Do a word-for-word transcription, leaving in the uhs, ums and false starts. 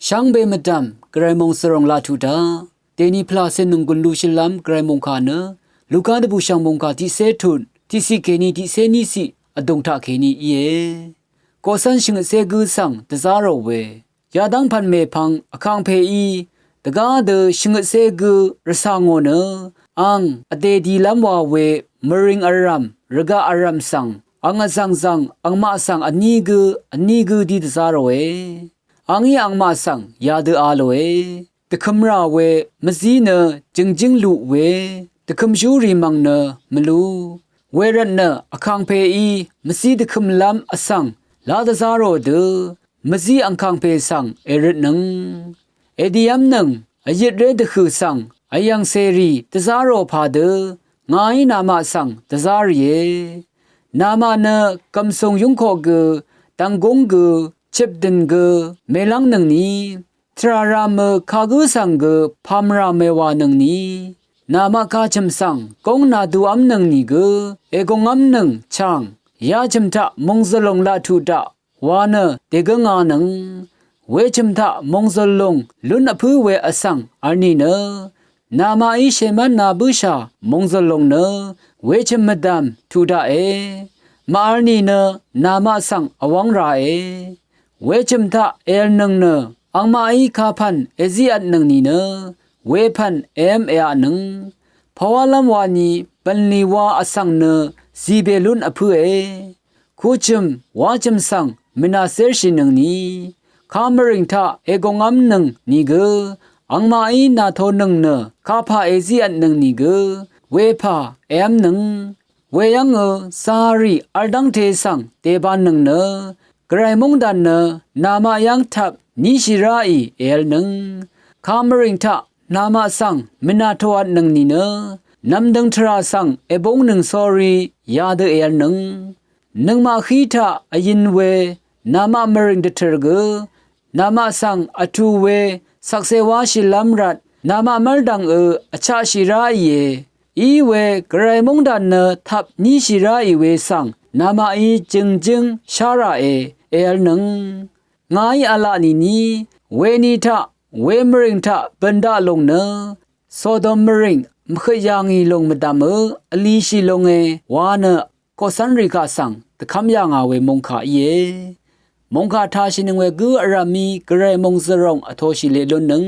Shvngbe mvdv̀m gvray mòngzvròng laq tuq daq dèni pvlàcè nònggùn lushìlv́m gvray mòngkà nø Luka dvbùshv̀ng mòngkà tiqcé tut tiqciq kèní tiqcé níciq vdùng taqkèní íe. Koqcv́n shvngøtcé gǿ svng dvzá rò we yadv́ng pv̀n mèpvng vkangpèí dvgá dø shvngøtcé gǿ rvcà ngò nø ang vdè dìlv́m wa we mvrìng vrv̀m rvgaq vrv̀m svng ang vzv̀ngzv̀ng angmaq svng vní gǿ vní gǿ dí dvzá ròe. Angí angmaq svng yadø a lòe. Dvkø̄mrà we mvzí nø jø̀ngjǿng luq we dvkø̄mshúrì mv̀ng nø mvlú. Wervtnø vkangpèí mvzí dvkø̄mlv́m vsvng lá dvzá rò dø mvzí angkangpè svng èrøtnøng èdìv́mnøng vyøtré dvhø̀ svng vyv̀ng cèrì dvzá rò pàdø ngàí namaq svng dvzá rìe. Namaq nø gv̀msùng yúngkoq gø dv̀nggúng gø chøpdø̀n gø mèlv́ngnøngni tvrà ràmø kagǿ svng gø pàmvrà mèwànøngni namaq kachø̀m svng góng nàduqv́mnøng nìgø ègungv́mnøng chàng yachø̀m taq mòngzø̀l lòng laq tuq daq wa nø dègǿnganøng wechø̀m taq mòngzø̀l lòng lún vpǿ we vsvng vl nìnø namaqí shèmv́n na bǿshà mòngzø̀l lòng nø wechø̀m mvdv̀m tuq daqe. Màvl nìnø namaq svng vwv́ng rae. Wechø̀m taq èv̀lnøng nø angmaqí kapv̀n èzívtnøng nìnø wepv̀n èv́m èaqnøng pàwálv́m wani bv̀nlì wa vsvng nø zìbè lún vpǿe. Kuchø̀m wachø̀m svng mvnàcérshìnøngni kamvrìng taq ègungv́mnøng nìgø angmaqí nàtonøng nø kapà èzívtnøng nìgø wepà èv́mnøng. Weyv́ngø zarì vl dv́ngte svng dèbānnøng nø gvray móngdàn nø namaq yv́ng tvp níshì ráì èvlnøng kamvrìng taq namaq svng mvnàtòvtnøng nìnø nv̀mdø̀ng tvrà svng èbúngnøng sórí yadø èvlnøng. Nøngmaq hí taq vyøn we namaq mvrìng dvtø̀r gø namaq svng vtù we shvkse wáshìlv́m rvt namaq mv́rdv̀ngø vchaqshì ráìe. Iwe gvray móngdàn nø tvp níshì ráì we svng namaqí jø̀ngjǿng shá ràe èvlnøng. Ngàí v̄la nìni weni taq we mvrìng taq bø̀n daq lòng nø Sodom mvrìng mvhøt yà ngì lòng mvdv̀mø vlishì longe wa nø koqcv́nrì kaq svng dvkv́m yà ngà we mòngkà íe. Mòngkà tashìnøng we gǿ vrv̀mí gvray mòngzø̀ròng vtoshì leq lúnnøng